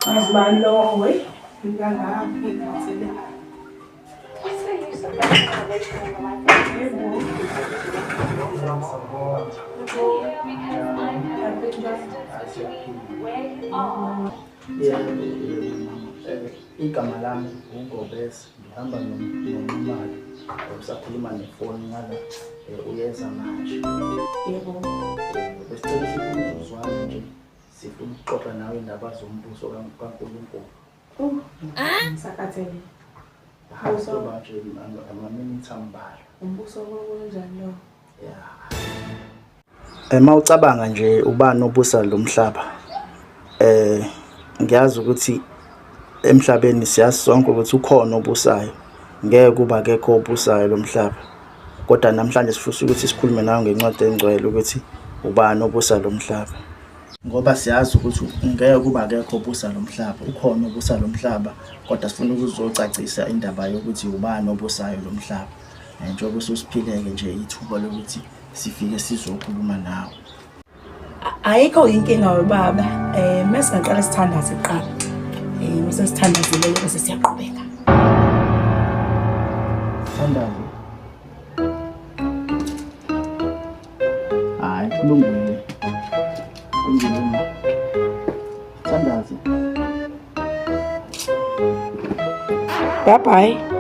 Azibani lowo we? Ngangaphi ngathile. Yebo, yebo mama. Igama lami uNgobese, ngihamba noNxumalo. Usakhuluma nefoni ngala, uyeza manje. Yebo. Besicela umzuzwana nje, sifuna ukuxoxa nawe indaba zombuso kaNkulunkulu. Oh, ngisakhathele. Mbuso nje amaminithi ambalwa. Umbuso kanjani lo? Yeah. Uma ucabanga nje ubani obusa lo mhlaba, ngiyazi ukuthi emhlabeni siyazi sonke ukuthi ukhona obusayo, ngeke kuba akekho obusayo lo mhlaba. Kodwa namhlanje sifisa ukuthi sikhulume nawe ngencwadi engcwele ukuthi ubani obusa lo mhlaba, ngoba siyazi ukuthi ngeke kuba akekho obusa lo mhlaba, ukhona obusa lo mhlaba, kodwa sifuna ukuzocacisa indaba yokuthi ubani obusayo lo mhlaba. Njengoba ususiphileke nje ithuba lokuthi sifike sizokhuluma nawe. Ayikho inkinga webaba. Mesingaqala sithandaze kuqala. Mase sithandazile bese siyaqhubeka. Thandaze. Hayi, kulungile. Kulungile. Thandaze. Bye bye.